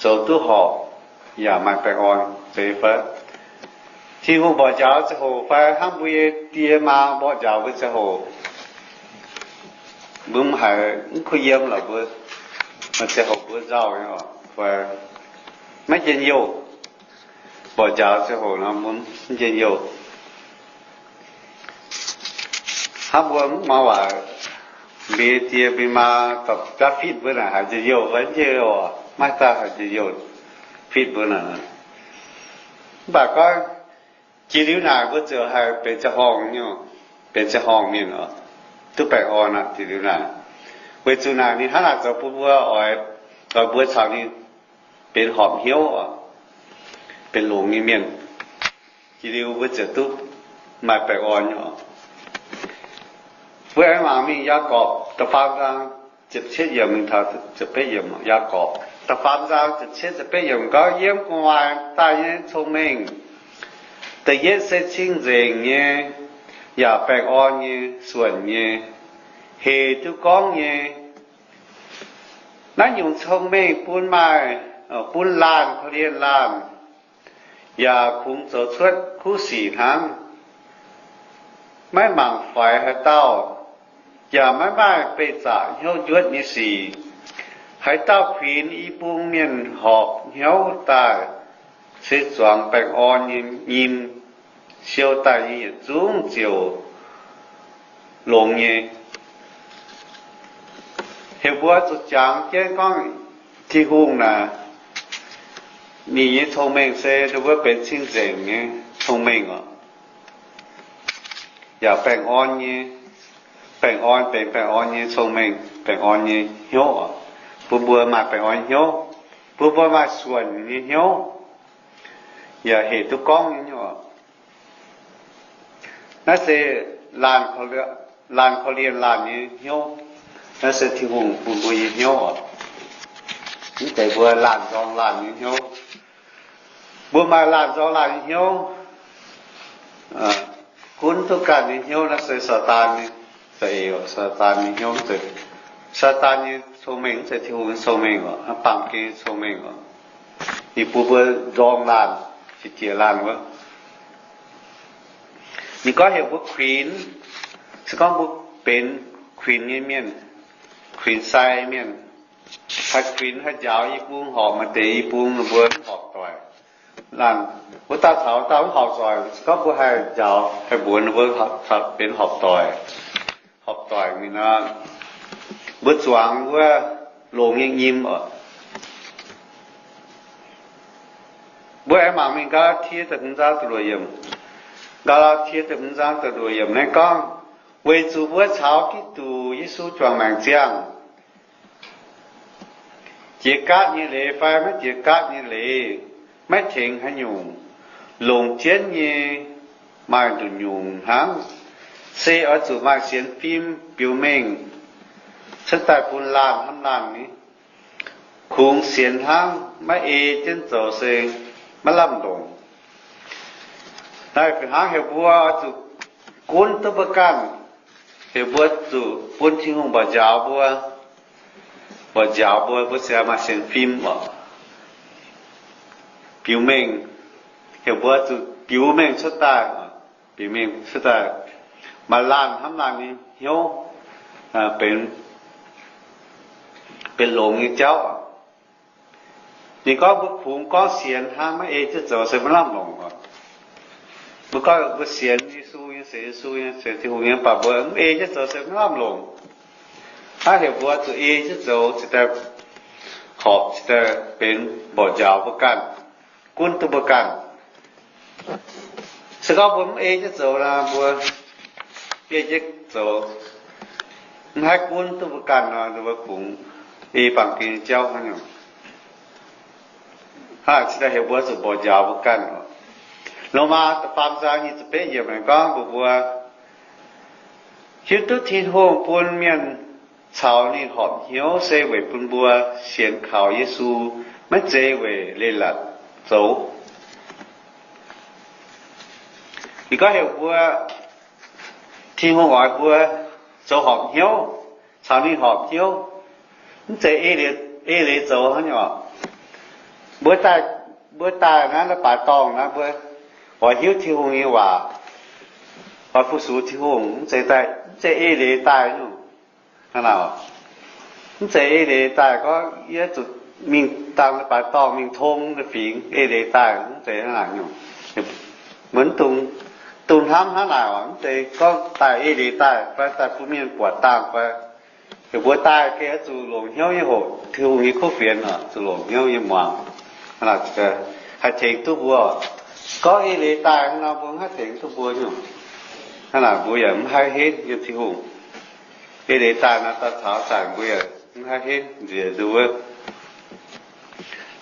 zoux duqv horpc yaac maaih baengh orn. Zeiz fai? Tin-Hungh mborqv njaaux ziangh hoc fai hnangv mbuo nyei die maa mborqv njaaux mbuo ziangh hoc? Mbuo haiz mv kuh yiem lorqc, mbuo maaih ziangh hoc mbuo nzauh nyei oc, fai maiv njien-youh. Mborqv njaaux ziangh hoc nor mbuo mv njien-youh. Hnangv mbuo mv muangx waac, mbuo nyei die mbuo maa dorh jaav fitv mbuo naaic haiz njien-youh fai mv njien-youh oc? Maiv daaih haiz njien-youh fitv mbuo naaic. Mv baac gorngv jiex liuz naaic mbuo ziouc haih benx ziangh horngh nyei, benx ziangh horngh mienh oc, duqv baengh orn aqv jiex liuz naaic. Weic zuqc naaic ninh hnangv naaic zoux bun mbuo oix, oix mbuo caux ninh benx horpc hnyouv oc, benx longx nyei mienh. Jiex liuz mbuo ziouc duqv maaih baengh orn nyei oc. Mbuo aengx mangc mingh Yaagorpc da'faam zaang ziepc cietv yiemc mingh taux ziepc betv yiemc. Yaagorpc da'faam zaang ziepc cietv ziepc betv yiemc gorngv, yiem gu'nguaaic daaih nyei cong-mengh da'yietv se cing-nzengc nyei, yaac baengh orn nyei, suonc nyei, hec duqv gorngv nyei. Naaiv nyungc cong-mengh bun maaih, bun laanh korv-lienh laanh, yaac kungx zoux cuotv kuv sic hnangv. Maiv mangc faix haaix dauh, yaac maiv maaih beih zaqc hnyouv njuotv nyei sic. Haaix dauh kuinx i bung mienh horpc hnyouv daaih, se zuangx baengh orn nyei nyim. Siou daaih nyei yietc zungv ziouc longx nyei. Heuc mbuo zuqc jangx jienv gorngv Tin-Hungh naaic, ninh nyei cong-mengh se ninh mbuo benx cing-nzengc nyei cong-mengh oc, yaac baengh orn nyei, baengh orn, benx baengh orn nyei cong-mengh, baengh orn nyei hnyouv oc, bun mbuo maaih baengh orn hnyouv, bun mbuo maaih suonc nyei hnyouv, yaac hec duqv gorngv nyei oc. Naaiv se laanh korv-lienh laanh nyei hnyouv. Naaiv se Tin-Hungh bun mbuo nyei hnyouv oc. Mv zeiz mbuo laanh nzorng laanh nyei hnyouv. Mbuo maaih laanh nzorng laanh nyei hnyouv, gunv duqv ganh nyei hnyouv, naaiv se Saadaan nyei za'eix oc. Saadaan nyei hnyouv, Saadaan nyei cong-mengh mv zeiz Tin-Hungh nyei cong-mengh oc, hnangv baamh gen nyei cong-mengh oc. Ninh bun mbuo nzorng laanh, qiex jiez laanh wuov. Ninh gorngv heuc mbuo kuinx, se gorngv mbuo benx kuinx nyei mienh, kuinx sai mienh, haih kuinx haih njaaux i bung, horpc maaih deix i bung ninh mbuo mv horpc doic. Laanh wuov dauh caux dauh mv horpc doic, se gorngv mbuo haih njaaux haih mbuox ninh mbuo benx horpc doic, horpc doic mingh nor, mbuo zuangx wuov longx nyei nyim oc. Mbuo aengx mangc mingh Gaa^laa^tie da'hmz zaang da'luoqc yiemc. Gaa^laa^tie da'hmz zaang da'luoqc yiemc naaiv gorngv, weic zuqc mbuo caux Giduc Yesu juangc maengc ziangh, jiex gaatv nyei leiz fai maiv jiex gaatv nyei leiz, maiv tengx haaix nyungc, longc jienv nyei maaih nduqc nyungc hnangv, se oix zuqc maaih sienx fim biux mengh cuotv daaih bun laanh hnamv laanh ni. Kungx sienx hnangv, maiv ei jienv zoux se maiv lamh longc. Naaiv fih hnangv heuc mbuo oix zuqc gunv duqv mbuo ganh, heuc mbuo zuqc bun Tin-Hungh mborqv njaaux mbuo, mborqv njaaux mbuo, mbuo se maaih sienx fim oc, biux mengh, heuc mbuo zuqc biux mengh cuotv daaih, biux mengh cuotv daaih, maaih laanh hnamv laanh nyei hnyouv, benx, benx longx nyei jauv. Ninh gorngv mbuo kungx gorngv sienx hnangv, maiv ei jienv zoux se maiv lamh longc oc. Mbuo gorngv mbuo sienx Yesu nyei, sienx Yesu nyei, sienx Tin-Hungh nyei, mv baac mbuo mv ei jienv zoux se maiv lamh longc. Hnangv heuc mbuo zuqc ei jienv zoux cingx daaih horpc, cingx daaih benx mborqv njaaux mbuo ganh, gunv duqv mbuo ganh. Se gorngv mbuo mv ei jienv zoux nor, mbuo biei jienv zoux, mv haih gunv duqv mbuo ganh nor, mbuo kungx ei baamh gen nyei jauv hnangv nyungc. Hnangv naaic cingx daaih heuc mbuo zuqc mborqv njaaux mbuo ganh. Lomaa da'faam zaang nyic ziepc betv yiemc gorngv mbuox mbuo, hiuv duqv Tin-Hungh bun mienh caux ninh horpc hnyouv se weic bun mbuo sienx kaux Yesu, maiv zeiz weic leiz-latc zoux. Ninh gorngv heuc mbuo, Tin-Hungh oix mbuo zoux horpc hnyouv, caux ninh horpc hnyouv, mv zeiz ei leiz zoux hnangv nyei oc. Mbuo daaih, mbuo daaih naaiv, naaiv baaix dorngh naaiv, mbuo oix hiuv Tin-Hungh nyei waac, oix fu-sux Tin-Hungh, mv zeiz daaih, mv zeiz ei leiz daaih nyungc. Mv zeiz ei leiz daaih gorngv yie zuqc mingh dangh baaix dorngh mingh tong fingx ei leiz daaih, mv zeiz hnangv naaic nyungc. Mbuo dongh hnamv hnangv naaic oc, mv zeiz gorngv daaih ei leiz daaih fai daaih bun mienh buatc dangh fai. Heuc mbuo daaih gengh oix zuqc longc hnyouv nyei hoqc Tin-Hungh nyei kuv fienx oc, zuqc longc hnyouv nyei muangx. Hnangv naaic haih tengx duqv mbuo. Gorngv ei leiz daaih hnangv nor mbuo mv haih tengx duqv mbuo nyungc. Hnangv naaic mbuo yaac mv haih henv yiem Tin-Hungh. Ei leiz daaih nor daaih taux daaih mbuo yaac mv haih henv nziex nduov.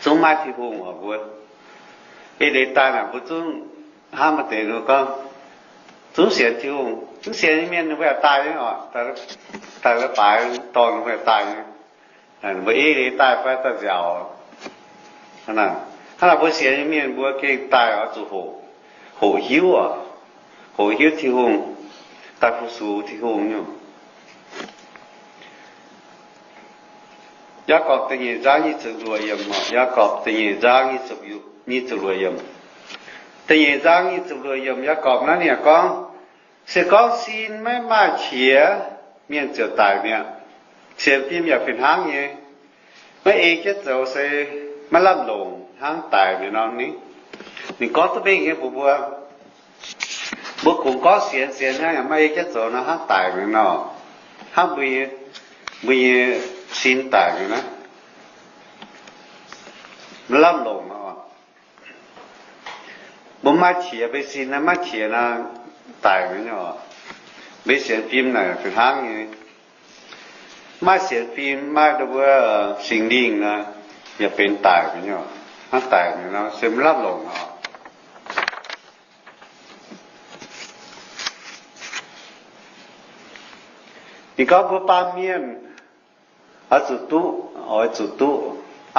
Zungv maaih Tin-Hungh oc mbuo. Ei leiz daaih naaic mbuo zungv hnamv maaih deix gorngv, zungv sienx Tin-Hungh, mv sienx nyei mienh ninh mbuo yaac daaih nyei oc. Daaih la'baaix dorngh ninh mbuo yaac daaih nyei. Mbuo ei leiz daaih fai daaih nziaauc. Hnangv naaic mbuo sienx nyei mienh mbuo gengh daaih oix zuqc hoqc hiuv oc, hoqc hiuv Tin-Hungh, daaih fu-sux Tin-Hungh nyungc. Yaagorpc da'nyeic nzangv nyic ziepc luoqc yiemc oc. Yaagorpc da'nyeic nzangv nyic ziepc luoqc yiemc. Da'nyeic nzangv nyic ziepc luoqc yiemc Yaagorpc naaiv ninh yaac gorngv, se gorngv sin maiv maaih qiex, mienh ziouc daic mi'aqv. Sienx fim yaac fih hnangv nyei. Maiv ei jienv zoux se maiv lamh longc hnangv daic mi'aqv nor ni. Ninh gorngv duqv mengh nyei mbuox mbuo, mbuo kungx gorngv sienx sienx hnangv yaac maiv ei jienv zoux nor hnangv daic mi'aqv nor. Hnangv mbuo, mbuo nyei sin daic mi'aqv naaiv, maiv lamh longc nor. Mbuo maaih qiex, mbuo sin naaiv maaih qiex nor, daic mi'aqv nor. Mbuo sienx fim naaic fih hnangv nyei. Maaih sienx fim, maaih nduov mbuo Singx Lingh nor, yaac benx daic mi'aqv nor, hnangv daic mi'aqv nor se maiv lamh longc nor. Ninh gorngv mbuo baamh mienh oix zuqc duqv, oix zuqc duqv,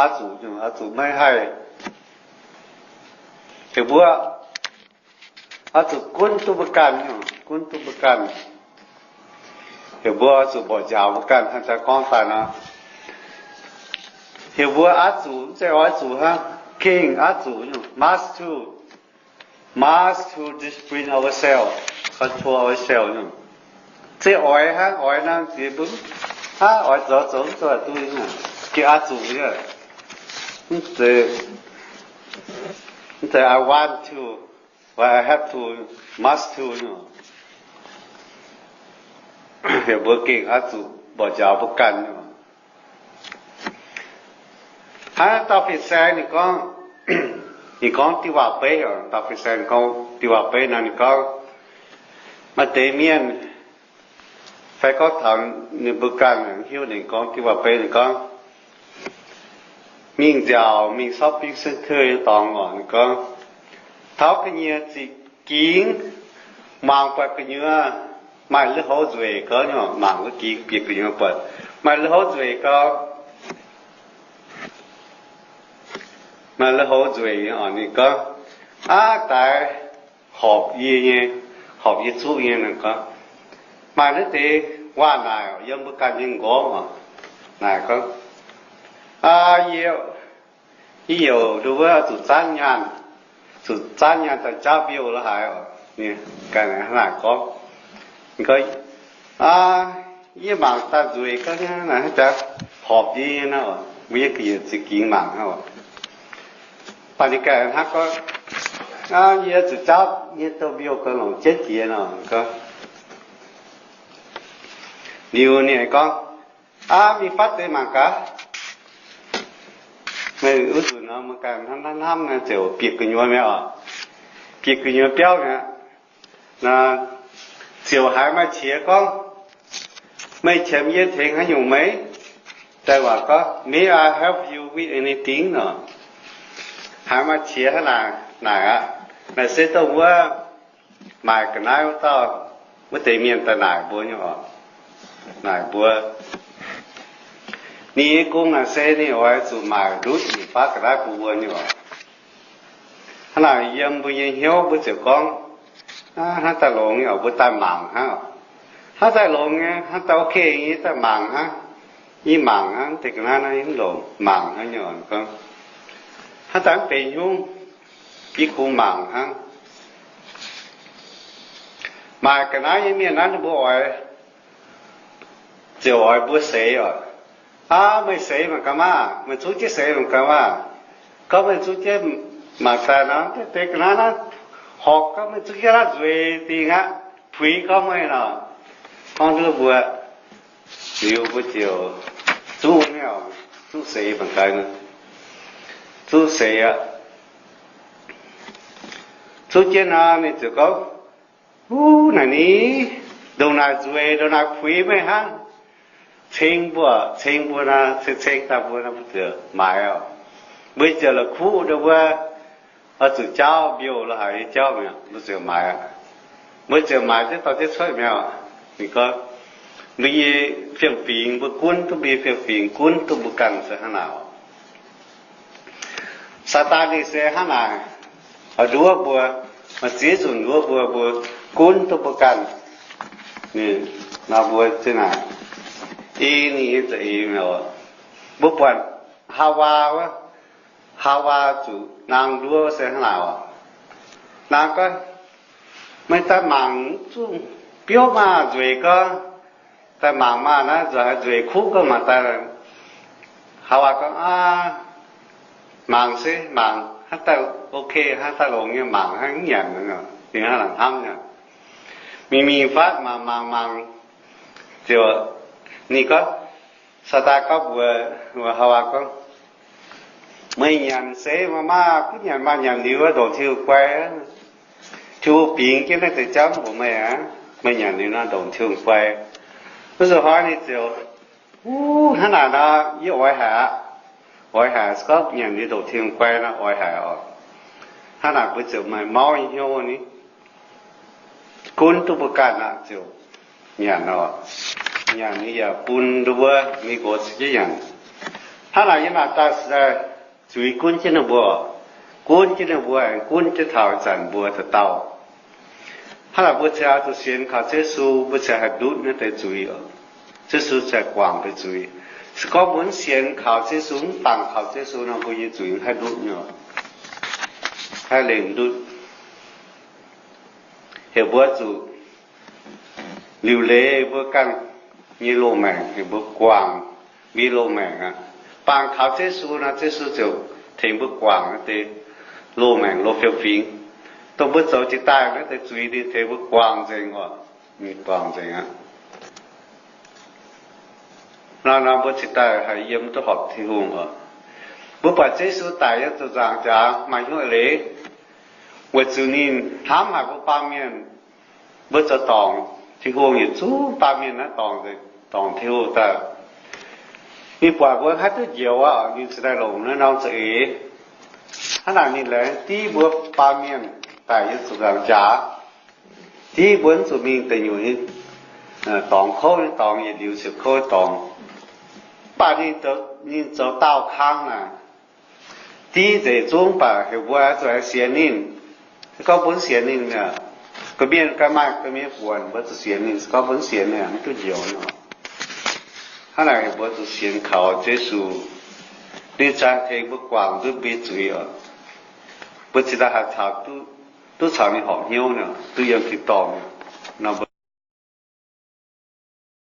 oix zuqc, oix zuqc maiv haih, heuc mbuo oix zuqc gunv duqv mbuo ganh, gunv duqv mbuo ganh. Heuc mbuo oix zuqc mborqv njaaux mbuo ganh hnangv jaa gorngv daaih nor. Heuc mbuo oix zuqc, mv zeiz oix zuqc hnangv, gengh oix zuqc, must to, must to discipline ourselves, control ourselves. Zeiz oix hnangv, oix nor ziex mbuo hnangv oix zoux zoux mv zoux duqv, gengh oix zuqc nyei. Mv zeiz, mv zeiz I want to, or I have to, must to nyei. Heuc mbuo gengh oix zuqc mborqv njaaux mbuo ganh nyei. Hnangv dauh fin-saeng ninh gorngv, ninh gorngv diuh waac-beiv, dauh fin-saeng ninh gorngv diuh waac-beiv nor ninh gorngv, maaih deix mienh fai gorngv taux ninh mbuo ganh hiuv, ninh gorngv diuh waac-beiv ninh gorngv, mingh nziaauc, mingh shopping centre nyei dorngx oc, ninh gorngv, taux ga'nyiec ziqc gingx mangc buatc gu'nyuoz maaih lui-houx nzueic gau, mangc wuov gingx bieqc gu'nyuoz buatc maaih lui-houx nzueic gau, maaih lui-houx nzueic nyei oc, ninh gorngv, aav, daaix horpc yie nyei, horpc yie zuqv nyei. Ninh gorngv, maaih naaiv deix waac naaic yiem mbuo ganh nyei m'nqorngv oc. Naaic gorngv, aa, yie, yie youc nduov wuov zuqc zaanv nyaanh, zuqc zaanv nyaanh daaih jaauv mbiouh la'haaix oc. Ganh hnangv naaic gorngv, gorngv, aa, yie mangc daaih nzueic gau nyei, naaic hnangv jaax horpc yie nyei nor, mbuo yie ga'nyiec ziqc gingx mangc hnangv oc. Baac ninh ganh hnangv gorngv, aa, yie zuqc jaauv nyei, douh mbiouh gau longc jienv jiex nor. Gorngv, liuz ninh gorngv, aa, mingh fatv deix mangc gaax. Meih wuov nzunc nor, meih ganh hnamv hnamv naaiv ziouc bieqc gu'nyuoz mi'aqv oc. Bieqc gu'nyuoz biauv mi'aqv. Naaic ziouc haiz maaih qiex gorngv, meih qiemx yie tengx haaix nyungc meih? Daaih waac gorngv, may I help you with anything nor? Haiz maaih qiex hnangv naaic, naaic aqv. Naaic se dongh wuov maaic ga'naaiv wuov dauh, wuov deix mienh daaih naaic mbuo nyei oc. Naaic mbuo, ninh nyei gong naaic se ninh oix zuqc maaic ndutv nyei baav ga'naaiv bun mbuo nyei oc. Hnangv naaic yiem mbuo nyei hnyouv mbuo ziouc gorngv, hnangv daaih longx nyei oc, mbuo daaih mangc hnangv. Hnangv daaih longx nyei, hnangv daaih ok nyei, daaih mangc hnangv. Yie mangc hnangv, deix ga'naaiv naaiv mv longx, mangc hnangv nyei oc. Hnangv daaih mv benx hnyungv, yie kungx mangc hnangv. Maaic ga'naaiv nyei mienh naaiv ninh mbuo oix, ziouc oix mbuo seix oc. Aav, meih seix mangc gaax maah! Meih zuqv jienv seix mangc gaax maah! Gorngv meih zuqv jienv mangc daaih nor, deix ga'naaiv naaiv horpc gorngv meih zuqv jienv naaiv nzueic dingc aqv, puix gorngv meih nor. Gorngv duqv mbuo, liuz mbuo ziouc zuqv, zuqv seix mangc gaax, zuqv seix aqv. Zuqv jienv nor ninh ziouc gorngv, Huv, naaic ni, ndongc naaic nzueic, ndongc naaic puix meih hnangv. Ceng mbuo, ceng mbuo nor, ceng ceng daaih mbuo nor, mbuo ziouc maaiz oc. Mbuo ziouc la'kuqv ndau wuov, oix zuqc jaauv mbiouh la'haic nyei jauv mi'aqv, mbuo ziouc maaiz aqv. Mbuo ziouc maaiz jienv dorh jienv cuotv mi'aqv. Ninh gorngv, mbuo nyei fiem-fingx, mbuo gunv duqv mbuo nyei fiem-fingx, gunv duqv mbuo ganh se hnangv naaic oc. Saadaan ninh se hnangv naaic, oix nduov mbuo, maaih ziex nzunc nduov mbuo, mbuo gunv duqv mbuo ganh. Ninh nor mbuo zinh naaic, i ninh nyei za'eix mi'aqv. Mbuo buatc Haawaa wuov, Haawaa zuqc naang nduov se hnangv naaic oc. Naang gorngv, meih daaih mangc zungv biouv maah, nzueic gorngv, daaih mangc maah, naaiv nzueic, haaix nzueic kuv gorngv mangc daaih. Haawaa gorngv, aav, mangc se mangc, hnangv daaih ok, hnangv daaih longx nyei, mangc hnangv mv nyanc, ninh hnangv naaic hnamv nyei. Mingh mingh fatv mangc mangc mangc, ziouc ninh gorngv, Saadaan gorngv mbuox Haawaa gorngv, meih nyanc se maah, maah, gunv nyanc maah, nyanc liuz ndongc Tin-Hungh guai, Tin-Hungh bingx jienv naaiv deix jauv mbuox meih aqv. Meih nyanc liuz nor ndongc Tin-Hungh guai. Wuov nzunc hnoi ninh ziouc, Uv, hnangv naaic nor yie oix haic aqv. Oix haic, se gorngv nyanc liuz ndongc Tin-Hungh guai nor oix haic oc. Hnangv naaic mbuo ziouc maaih mauv nyei hnyouv ni. Gunv duqv mbuo ganh aqv ziouc nyanc oc. Nyanc ninh yaac bun nduov wuov ninh nqox cingx jienv nyanc. Hnangv naaic yiem naaic daaih se zuiz gunv jienv ninh mbuo, gunv jienv ninh mbuo, aengx gunv jienv taux ih zanc mbuo dauh dauh. Hnangv naaic mbuo ziouc oix zuqc sienx kaux Yesu, mbuo ziouc haih ndutv naaiv deix zuiz oc. Yesu ziouc guangc deix zuiz. Se gorngv mbuo mv sienx kaux Yesu, mv bangc kaux Yesu nor, mbuo nyei zuiz haih ndutv nyei oc. Haih lengc ndutv. Heuc mbuo zuqc liuc leiz mbuo ganh nyei loz-maengc, heuc mbuo guangc mbuo nyei loz-maengc aqv. Bangc kaux Yesu nor, Yesu ziouc tengx mbuo guangc naaiv deix loz-maengc, loz-fiem-fingx. Dongh mbuo zoux jiex daaih naaiv deix zuiz, ninh tengx mbuo guangc nzengc oc. Ninh guangc nzengc aqv. Nor nor mbuo cingx daaih haih yiem duqv horpc Tin-Hungh oc. Mbuo buatc Yesu daic yiem ziepc nzaangc jaax maaih hnyouv leiz, weic zuqc ninh hnamv haic mbuo baamh mienh. Mbuo zoux dorngc Tin-Hungh yietc zungv baamh mienh naaiv dorngc, dorngc Tin-Hungh daaih. Ninh buatc mbuo haih duqv njoux aqv, ninh cingx daaih longc naaiv norm za'eix. Hnangv naaic ninh laengz div mbuo baamh mienh daic yiem ziepc nzaangc jaax. Div mbuo mv zuqc mingh deic nyuoqc nyei dorngx kouv nyei dorngx, yietc liuz ziepc kouv dorngx. Mv baac ninh zoux, ninh zoux daauh kang naaic, div nzengc zungv, mv baac heuc mbuo zuqc sienx ninh. Se gorngv mbuo mv sienx ninh, gorqv-mienh ganh maaih gorqv-mienh buonc, mbuo zuqc sienx ninh. Se gorngv mbuo mv sienx ninh, mv duqv njoux nor. Hnangv naaic mbuo zuqc sienx kaux Yesu, ninh ziouc tengx mbuo guangc nduov mbuo nyei zuiz oc. Mbuo cingx daaih haih caux, duqv caux ninh horpc hnyouv nor, duqv yiem tin-dorngh nor.